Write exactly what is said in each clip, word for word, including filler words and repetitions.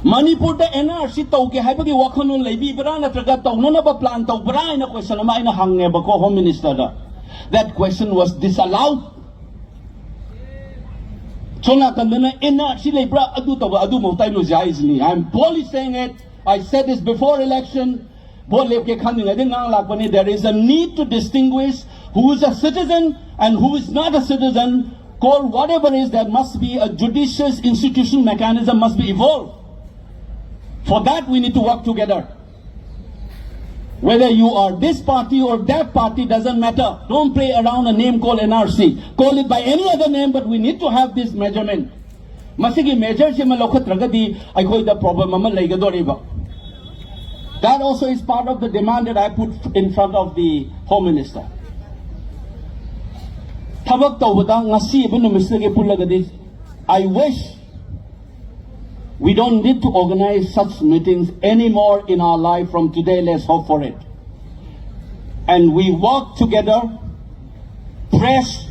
ꯃꯅꯤꯄꯨꯔꯗ and R C ꯇꯧꯒꯦ ꯍꯥꯏꯕꯒꯤ ꯋꯥꯈꯜꯂꯣꯟ ꯂꯩꯕꯤꯕ꯭ꯔꯥ, ꯅꯠꯇ꯭ꯔꯒ ꯇꯧꯅꯅꯕ ꯄ꯭ꯂꯥꯟ ꯇꯧꯕ꯭ꯔꯥ ꯍꯥꯏꯅ ꯀꯣꯏꯁꯟ ꯑꯃ ꯑꯩꯅ ꯍꯪꯉꯦꯕꯀꯣ home ꯃꯤꯅꯤꯁꯇꯔꯗ꯫ That question was disallowed. ꯁꯣꯝ ꯅꯥꯀꯟꯗꯅ ꯑꯦꯟ ꯑꯥꯔ ꯁꯤ ꯂꯩꯕ꯭ꯔꯥ, ꯑꯗꯨ ꯇꯧꯕ, ꯑꯗꯨꯃꯛꯇ ꯑꯩ ꯂꯣꯏꯖ ꯍꯥꯏꯁꯤꯅꯤ. I am boldly saying it. I said this before election. Vote ꯂꯦꯞꯀꯦ ꯈꯟꯗ꯭ꯔꯤꯉꯩꯗ ꯉꯥꯡ ꯂꯥꯛꯄꯅꯤ. There is a need to distinguish who is a citizen and who is not a citizen. Call whatever is, there must be a judicious institution mechanism must be evolved. For that, we need to work together. Whether you are this party or that party, doesn't matter. Don't play around a name called N R C. Call it by any other name, but we need to have this measurement. ꯃꯁꯤꯒꯤ ꯃꯦꯖꯔꯁꯤ ꯑꯃ ꯂꯧꯈꯠꯇ꯭ꯔꯒꯗꯤ ꯑꯩꯈꯣꯏꯗ problem ꯑꯃ ꯂꯩꯒꯗꯧꯔꯤꯕ. That also is part of the demand that I put in front of the Home Minister. ꯊꯕꯛ ꯇꯧꯕꯗ ꯉꯁꯤꯕ ꯅꯨꯃꯤꯠꯁꯤꯗꯒꯤ ꯄꯨꯜꯂꯒꯗꯤ, I wish we don't need to organize such meetings anymore in our life from today. Let's hope for it. And we work together, press,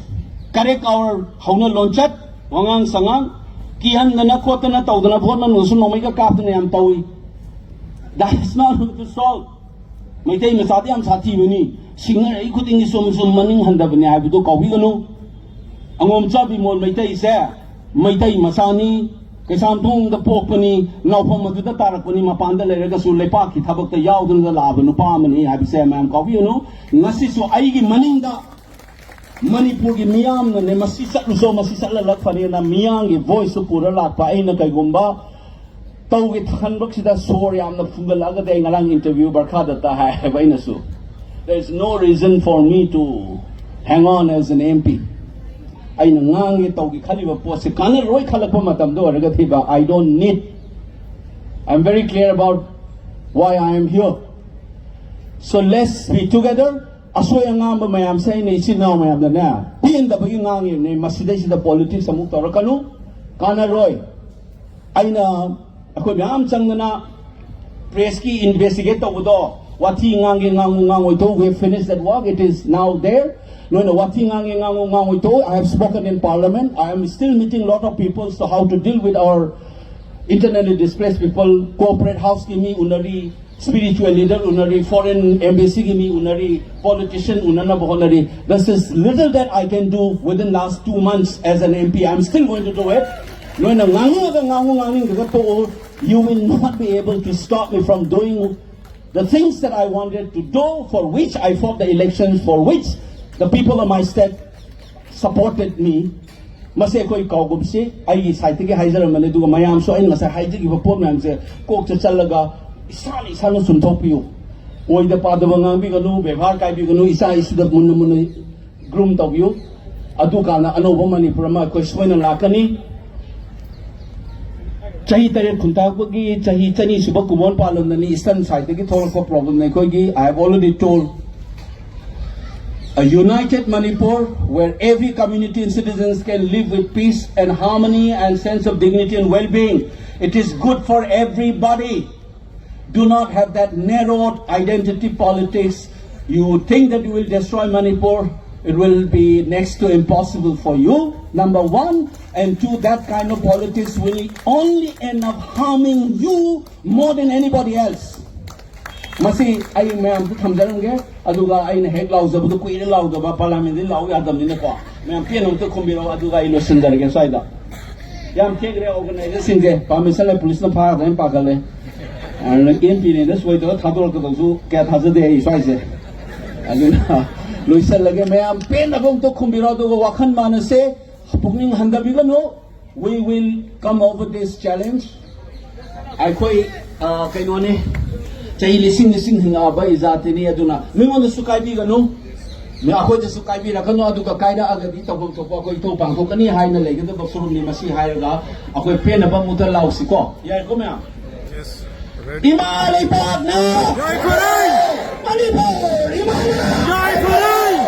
correct our ꯍꯧꯅ ꯂꯣꯟꯆꯠ, ꯋꯥꯉꯥꯡ ꯁꯉꯥꯡ, ꯀꯤꯍꯟꯗꯅ ꯈꯣꯠꯇꯅ ꯇꯧꯗꯅ vote ꯃꯅꯨꯡꯗꯁꯨ ꯅꯣꯡꯃꯩꯒ ꯀꯥꯞꯇꯅ ꯌꯥꯝ ꯇꯧꯏ. That is not going to solve. Meitei ꯃꯆꯥꯗꯤ ꯌꯥꯝ ꯁꯥꯊꯤꯕꯅꯤ, ꯁꯤꯡꯅꯔꯛꯏ ꯈꯨꯗꯤꯡꯒꯤ ꯆꯨꯝ ꯆꯨꯝ ꯃꯅꯤꯡ ꯍꯟꯗꯕꯅꯤ ꯍꯥꯏꯕꯗꯨ ꯀꯥꯎꯕꯤꯒꯅꯨ. ꯑꯉꯣꯝꯆꯥ ꯕꯤꯃꯣꯜ ꯃꯩꯇꯩꯁꯦ ꯃꯩꯇꯩ ꯃꯆꯥꯅꯤ, ꯀꯩꯁꯥꯝꯊꯣꯡꯗ ꯄꯣꯛꯄꯅꯤ, ꯅꯥꯎꯐꯝ ꯑꯗꯨꯗ ꯇꯥꯔꯛꯄꯅꯤ, ꯃꯄꯥꯟꯗ ꯂꯩꯔꯒꯁꯨ ꯂꯩꯄꯥꯛꯀꯤ ꯊꯕꯛꯇ ꯌꯥꯎꯗꯨꯅ ꯂꯥꯛꯑꯕ ꯅꯨꯄꯥ ꯑꯃꯅꯤ ꯍꯥꯏꯕꯁꯦ ꯃꯌꯥꯝ ꯀꯥꯎꯕꯤꯒꯅꯨ. ꯉꯁꯤꯁꯨ ꯑꯩꯒꯤ ꯃꯅꯤꯡꯗ ꯃꯅꯤꯄꯨꯔꯒꯤ ꯃꯤꯌꯥꯝꯅꯅꯦ, ꯃꯁꯤ ꯆꯠꯂꯨꯁꯣ, ꯃꯁꯤ ꯆꯠꯂꯂꯛ ꯐꯅꯤꯅ ꯃꯤꯌꯥꯝꯒꯤ ꯚꯣꯏꯁꯁꯨ ꯄꯨꯔ ꯂꯥꯛꯄ, ꯑꯩꯅ ꯀꯩꯒꯨꯝꯕ ꯇꯧꯒꯦ ꯈꯟꯕꯁꯤꯗ ꯁꯣꯔ ꯌꯥꯝꯅ ꯐꯨꯒꯠꯂꯛꯑꯒꯗꯤ, ꯑꯩ ꯉꯔꯥꯡ ꯏꯟꯇꯔꯚ꯭ꯌꯨ ꯕꯔꯈꯥꯗꯠꯇ ꯍꯥꯏ ꯍꯥꯏꯕ ꯑꯩꯅꯁꯨ, "There is no reason for me to hang on as an M P." ꯑꯩꯅ ꯉꯥꯡꯒꯦ ꯇꯧꯒꯦ ꯈꯜꯂꯤꯕ ꯄꯣꯠꯁꯦ ꯀꯥꯟꯅꯔꯣꯏ ꯈꯜꯂꯛꯄ ꯃꯇꯝꯗ ꯑꯣꯏꯔꯒꯗꯤꯕ, I don't need, I'm very clear about why I am here. So let's be together. ꯑꯁꯣꯏ ꯑꯉꯥꯝꯕ ꯃꯌꯥꯝꯁꯦ ꯑꯩꯅ ꯏꯆꯤꯟ ꯏꯅꯥꯎ ꯃꯌꯥꯝꯗꯅꯦ, ꯄꯦꯟꯗꯕꯒꯤ ꯉꯥꯡꯉꯤꯕꯅꯦ꯫ ꯃꯁꯤꯗꯩꯁꯤꯗ ꯄꯣꯂꯤꯇꯤꯛꯁ ꯑꯃꯨꯛ ꯇꯧꯔꯛꯀꯅꯨ, ꯀꯥꯟꯅꯔꯣꯏ꯫ ꯑꯩꯅ, ꯑꯩꯈꯣꯏ ꯃꯌꯥꯝ ꯆꯪꯗꯅ ꯄ꯭ꯔꯦꯁꯀꯤ ꯏꯟꯚꯦꯁꯇꯤꯒꯦꯠ ꯇꯧꯕꯗꯣ, ꯋꯥꯊꯤ ꯉꯥꯡꯒꯦ ꯉꯥꯡꯉꯨ ꯉꯥꯡꯉꯣꯏ ꯊꯣꯛꯎ, we have finished that work, it is now there. ꯅꯣꯏꯅ ꯋꯥꯊꯤ ꯉꯥꯡꯒꯦ ꯉꯥꯡꯉꯨ ꯉꯥꯡꯉꯣꯏ ꯊꯣꯛꯎ, I have spoken in parliament, I am still meeting lot of people, so how to deal with our Internally displaced people, corporate house ꯀꯤ ꯃꯤ ꯎꯅꯔꯤ, spiritual leader ꯎꯅꯔꯤ, foreign embassy ꯒꯤ ꯃꯤ ꯎꯅꯔꯤ, politician ꯎꯅꯅꯕ ꯍꯣꯠꯅꯔꯤ. This is little that I can do within last two months as an M P. I'm still going to do it. ꯅꯣꯏꯅ ꯉꯥꯡꯅꯤꯡꯉꯒ ꯉꯥꯡꯉꯨ, ꯉꯥꯡꯅꯤꯡꯗ꯭ꯔꯒ ꯇꯣꯛꯎ. You will not be able to stop me from doing the things that I wanted to do, for which I fought the elections, for which the people of my state supported me. ꯃꯁꯤ ꯑꯩꯈꯣꯏ ꯀꯥꯎꯒꯨꯝꯁꯤ, ꯑꯩꯒꯤ ꯁꯥꯏꯠꯇꯒꯤ ꯍꯥꯏꯖꯔꯝꯕꯅꯤ, ꯑꯗꯨꯒ ꯃꯌꯥꯝꯁꯨ ꯑꯩꯅ ꯉꯁꯥꯏ ꯍꯥꯏꯖꯈꯤꯕ ꯄꯣꯠ ꯃꯌꯥꯝꯁꯦ ꯀꯣꯛꯇ ꯆꯠꯂꯒ ꯏꯁꯥꯅ ꯏꯁꯥꯅ ꯆꯨꯝꯊꯣꯛꯄꯤꯌꯨ. ꯑꯣꯏꯗ ꯄꯥꯗꯕ ꯉꯥꯡꯕꯤꯒꯅꯨ, ꯕꯦꯕꯥꯔ ꯀꯥꯏꯕꯤꯒꯅꯨ, ꯏꯆꯥ ꯏꯁꯨꯗ ꯃꯨꯟꯅ ꯃꯨꯟꯅ ꯒ꯭ꯔꯨꯝ ꯇꯧꯕꯤꯌꯨ꯫ ꯑꯗꯨꯀꯥꯟꯗ ꯑꯅꯧꯕ ꯃꯅꯤꯄꯨꯔ ꯑꯃ ꯑꯩꯈꯣꯏ ꯁꯣꯏꯅ ꯂꯥꯛꯀꯅꯤ꯫ ꯆꯍꯤ ꯇꯔꯦꯠ ꯈꯨꯟꯇꯥꯛꯄꯒꯤ ꯆꯍꯤ ꯆꯅꯤ ꯁꯨꯕ ꯀꯨꯃꯣꯟ ꯄꯥꯜꯂꯝꯗꯅꯤ, ꯏꯁꯇꯔꯟ ꯁꯥꯏꯠꯇꯒꯤ ꯊꯣꯛꯂꯛꯄ ꯄ꯭ꯔꯣꯕ꯭ꯂꯦꯝꯅ ꯑꯩꯈꯣꯏꯒꯤ, I have already told. A united Manipur where every community and citizens can live with peace and harmony and sense of dignity and well-being. It is good for everybody. Do not have that narrowed identity politics. You think that you will destroy Manipur, it will be next to impossible for you, number one. And two, that kind of politics will only end up harming you more than anybody else. ꯃꯁꯤ ꯑꯩ ꯃꯌꯥꯝꯗ ꯊꯝꯖꯔꯝꯒꯦ꯫ ꯑꯗꯨꯒ ꯑꯩꯅ ꯍꯦꯛ ꯂꯥꯎꯖꯕꯗꯣ ꯀꯨꯏꯔꯦ ꯂꯥꯎꯗꯕ, ꯄꯥꯔꯂꯤꯌꯥꯃꯦꯟꯗꯤ ꯂꯥꯎ ꯌꯥꯗꯕꯅꯤꯅꯀꯣ, ꯃꯌꯥꯝ ꯄꯦꯟꯅ ꯑꯝꯇ ꯈꯨꯝꯕꯤꯔꯛꯑꯣ, ꯑꯗꯨꯒ ꯑꯩ ꯂꯣꯏꯁꯤꯟꯖꯔꯒꯦ ꯁ꯭ꯋꯥꯏꯗ꯫ ꯌꯥꯝ ꯊꯦꯡꯈ꯭ꯔꯦ ꯑꯣꯔꯒꯅꯥꯏꯖꯔꯁꯤꯡꯁꯦ, ꯄꯥꯔꯃꯤꯁꯟ ꯂꯩ, ꯄꯨꯂꯤꯁꯅ ꯐꯥꯒꯗ꯭ꯔꯥ ꯍꯥꯏꯅ ꯄꯥꯈꯠꯂꯦ꯫ ꯑꯗꯨꯅ ꯑꯦꯝ ꯄꯤꯅꯦꯅ ꯁꯣꯏꯗꯕ ꯊꯥꯗꯣꯔꯛꯀꯗꯧꯁꯨ ꯀꯌꯥ ꯊꯥꯖꯗꯦ ꯑꯩ ꯁ꯭ꯋꯥꯏꯁꯦ꯫ ꯑꯗꯨꯅ ꯂꯣꯏꯁꯤꯜꯂꯒꯦ, ꯃꯌꯥꯝ ꯄꯦꯟꯅꯕ ꯑꯝꯇ ꯈꯨꯝꯕꯤꯔꯣ, ꯑꯗꯨꯒ ꯋꯥꯈꯜ ꯃꯥꯟꯅꯁꯦ, ꯄꯨꯛꯅꯤꯡ ꯍꯟꯊꯕꯤꯒꯅꯨ꯫ We will come over this challenge. ꯑꯩꯈꯣꯏ, ꯑ, ꯀꯩꯅꯣꯅꯤ, ꯆꯍꯤ ꯂꯤꯁꯤꯡ ꯂꯤꯁꯤꯡ ꯍꯤꯡꯉꯛꯑꯕ ꯏꯖꯥꯇꯤꯅꯤ, ꯑꯗꯨꯅ ꯃꯤꯉꯣꯟꯗꯁꯨ ꯀꯥꯏꯕꯤꯒꯅꯨ, ꯃꯤ ꯑꯩꯈꯣꯏꯗꯁꯨ ꯀꯥꯏꯕꯤꯔꯛꯀꯅꯨ, ꯑꯗꯨꯒ ꯀꯥꯏꯔꯛꯑꯒꯗꯤ ꯇꯧꯐꯝ ꯊꯣꯛꯄ ꯑꯩꯈꯣꯏ ꯏꯊꯧ ꯄꯥꯡꯊꯣꯛꯀꯅꯤ ꯍꯥꯏꯅ ꯂꯩꯒꯗꯕ ꯐꯨꯔꯨꯞꯅꯤ꯫ ꯃꯁꯤ ꯍꯥꯏꯔꯒ ꯑꯩꯈꯣꯏ ꯄꯦꯟꯅꯕ ꯑꯃꯨꯛꯇ ꯂꯥꯎꯁꯤꯀꯣ, ꯌꯥꯏꯀꯣ ꯃꯌꯥꯝ? ꯏꯃꯥ ꯂꯩꯕꯥꯛꯅ! ꯃꯅꯤꯄꯨꯔ ꯏꯃꯥꯅ!